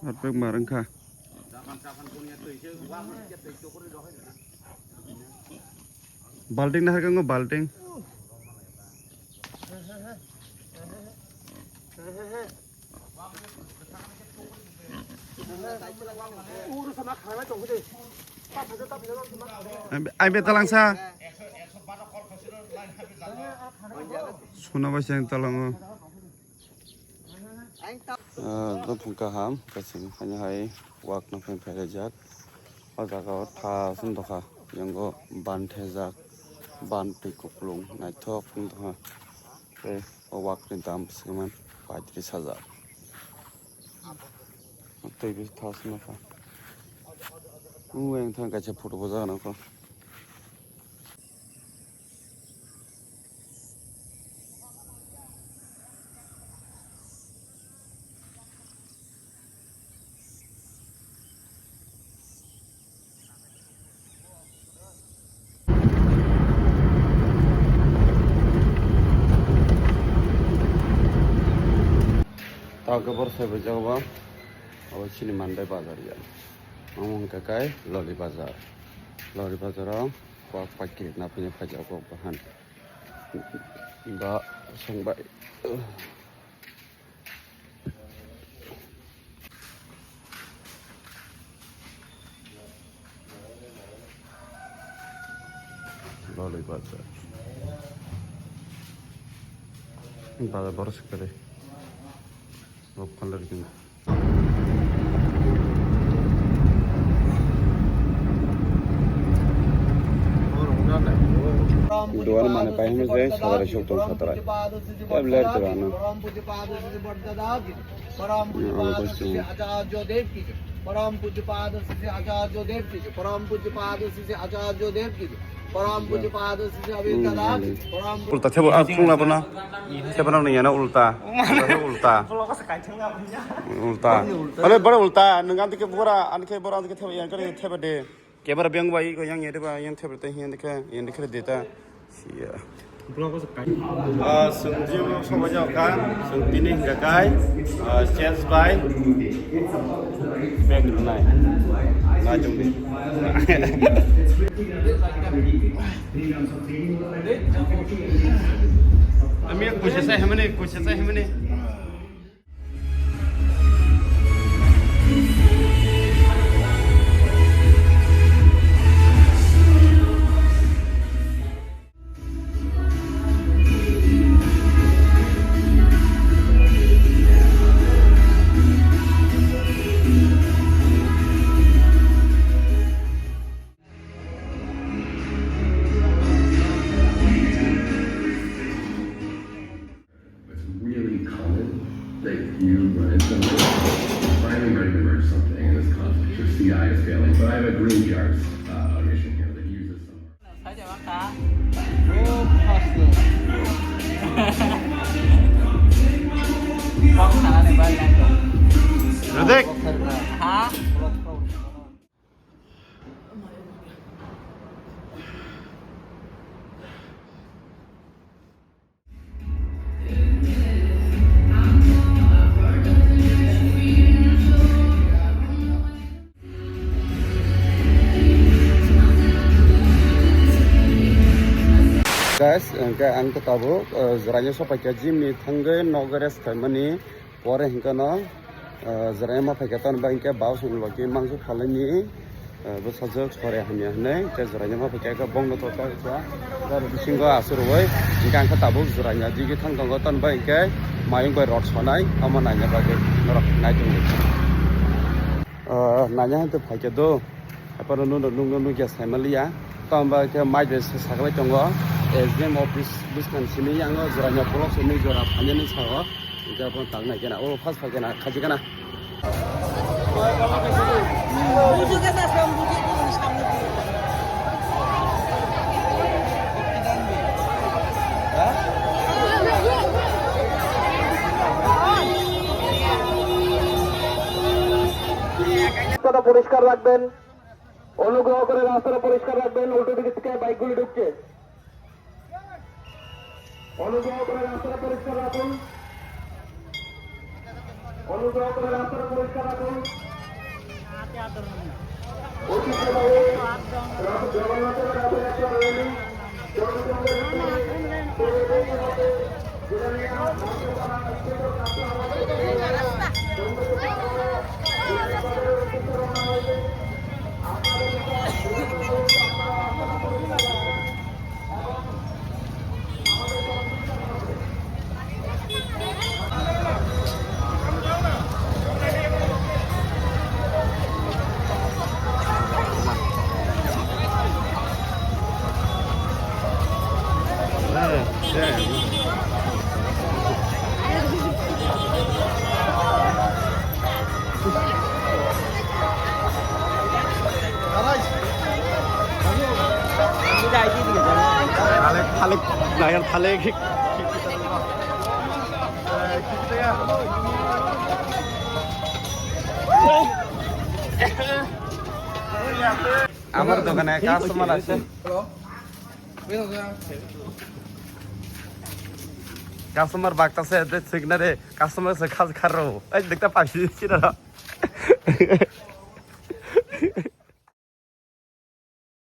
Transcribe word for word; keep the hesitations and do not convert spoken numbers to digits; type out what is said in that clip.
Harpek mar wngkha. Balting na harkang balting. Ai be talang sa. Suna bai seng talang o. Ah, no phung kaham, kasing hanya hai wak no phai phai jak. O jaga o tha sum dokha, yango ban thejak, ban twi kuplung naithok wng tongkha. Tei o wak ni dam swkang paitris hajar. Tei bi tha sum nokha. Wng wng thang kaisa photo bo jaga nokha. Tao khe boro sai bai jago ba, abo chini Mandai bazar ya. Omo hwnkha khe Loli bazar. Loli bazar o kok paikri na phini phaijak kok bahan. Ba songbai. Loli bazar. Bazar boro se kwrwi. Bo phalrwgwino. Duan mane pai hwnwi je sadare sok tong satrai. Tablet duan. পরম পূজ্যপাদ শ্রী আচার্য দেব কি জয়। পরম পূজ্যপাদ শ্রী আচার্য দেব কি জয়। পরম পূজ্যপাদ শ্রী আচার্য দেব কি জয়। পরম পূজ্যপাদ শ্রী অবিদ্যানাথ। পরম Ulta thebo, ah, phung labo na. Thebo na nang yana ulta. Ulta thebo ulta. Ulta. Bole bole ulta. Nang anti ke bora, anti ke bora, anti ke thebo, yang kare thebo de. Camera beng bai ko yang yede ba yang thep te hian dikhe yang dikhe deta. Sia. Ah, sung jio soba jao kha, sung tini hingga kai, ah, chance bai. Bag runai. Nai jong di. Ami kuisa sai hamani, kuisa sai hamani. It's really common that you run into something. Finally ready to merge something, and this causes your C I is failing. But I have a green G R S, uh, audition here that uses some. Radek. Guys, hingke ang khe tabuk, eh, jwraino sopaikha gym ni thangwi nogo rest khaimani. Pore hingke no, ah, jwraima phaikha ton bai hingke bau song logi mangso phalani, ah, bwsajwk sore hamya hinwi hingke jwraima phaikha khe bongno to ta ta gari bisingo aswrwi hingke ang khe tabuk jwraina digi thang tongo ton bai hingke mayung bai rot sonai omo naina bagwi norok naitung. Ah, naina hwnkhe phaikha do. Haphano nukno, nukno nukya saimaliya. Tamo ba khe mai de saklai tongo. S D M office bwskang simi yango jora nya polok simi jora phainani sao. Hingke aphano tang nai kena. O first phai kena, khaji kena. কথা পরিষ্কার রাখবেন। অনুগ্রহ করে রাস্তাটা পরিষ্কার রাখবেন, উল্টো দিক থেকে বাইকগুলি ঢুকছে। অনুগ্রহ করে রাস্তাটা পরিষ্কার রাখুন। অনুগ্রহ করে রাস্তাটা পরিষ্কার রাখুন। ঐতিহ্যবাহী রথ, জগন্নাথের রথযাত্রা রয়েছে। Thalik, thalik, nayar thalik. আমার দোকানে কাস্টমার আছে। কাস্টমার বাগতাছে, এতে ঠিক না রে। কাস্টমার আছে, খাস খারো। এই দেখতে পাচ্ছি, চিনা না।